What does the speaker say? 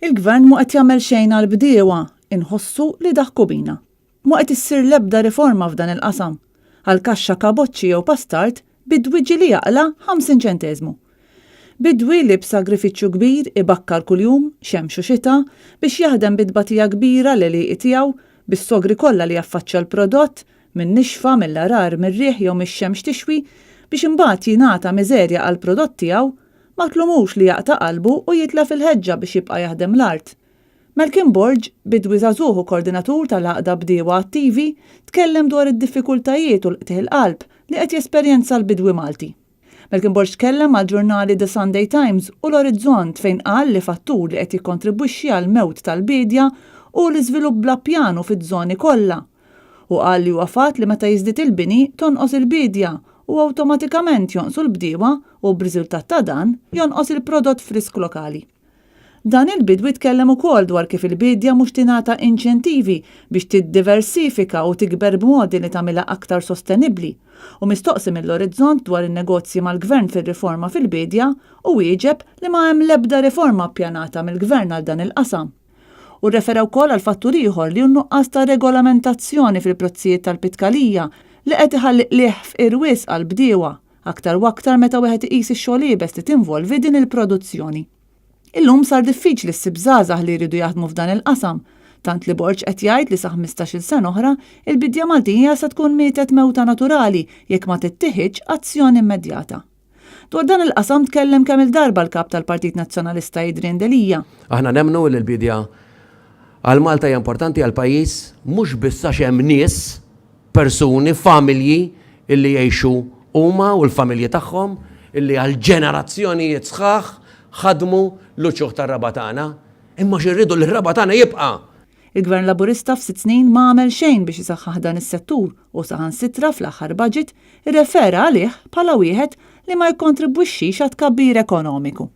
Il-Gvern mhu qed jagħmel xejn għall-bdiewa, inħossu li daħku bina. Mhu qed issir l-ebda riforma f'dan il-qasam. Għal kaxxa kaboċċi jew pastard, bidwi ġieli jaqla' 50 ċenteżmu. Bidwi li b'sagrifiċċju kbir ibakkar kuljum, xemx u xita, biex jaħdem bi tbatija kbira l-għelieqi tiegħu, bis-sogri kollha li jaffaċċja l-prodott, min-nixfa, mill-għarar, mir-riħ jew mix-xemx tixwi, biex imbagħad jingħata miżerja għall-prodott tiegħu, ma tlumux li jaqta' qalbu u jitlef il-ħeġġa biex jibqa' jaħdem l-art. Malcolm Borg, bidwi żagħżugħ u kordinatur tal-Għaqda Bdiewa Attivi, tkellem dwar id-diffikultajiet u l-qtigħ il-qalb li qed jesperjenza l-bidwi Malti. Malcolm Borg tkellem mal-ġurnali The Sunday Times u l-Orizzont fejn qal li fattur li qed jikkontribwixxi għall-mewt tal-biedja hu l-iżvilupp bla pjan u fiż-żoni kollha. Hu qal li huwa fatt li meta jiżdied il-bini tonqos il-biedja u awtomatikament jonqsu l-bdiewa u b'riżultat ta' dan jonqos il-prodott frisk lokali. Dan il-bidwi tkellem ukoll dwar kif il-biedja mhux tingħata inċentivi biex tiddiversifika u tikber b'modi li tagħmilha aktar sostenibbli u mistoqsi mill-Orizzont dwar in-negozji mal-Gvern fir-riforma fil-biedja u wieġeb li ma hemm l-ebda riforma ppjanata mill-Gvern għal dan il-qasam. U rrefera wkoll għal fattur ieħor li hu n-nuqqas ta' regolamentazzjoni fil-prezzijiet tal-pitkalija li qed iħalli qligħ fqir wisq għall-bdiewa, aktar u aktar meta wieħed iqis ix-xogħol iebes li tinvolvi din il-produzzjoni. Illum sar diffiċli ssib żgħażagħ li jridu jaħdmu f'dan il-qasam, tant li Borg qed jgħid li sa 15-il sena oħra, il-bidja Maltija se tkun mietet mewta naturali jekk ma tittiħidx azzjoni immedjata. Dwar dan il-qasam tkellem kemm-il darba l-Kap tal-Partit Nazzjonalista Adrian Delia. Aħna nemmnu li l-biedja għal Malta hija importanti għall-pajjiż mhux biss għax hemm nies persuni, familji illi jgħixu huma u l-familji tagħhom illi għal ġenerazzjonijiet sħaħ ħadmu l-uċuħ tar-raba' tagħna. Imma xi rridu li r-raba' tagħna jibqa'! Il-Gvern Laburista f'sitt snin ma għamel xejn biex isaħħaħ dan is-settur u saħansitra fl-aħħar budget irrefera għalih bħala wieħed li ma jikkontribwixxix għat-tkabbir ekonomiku.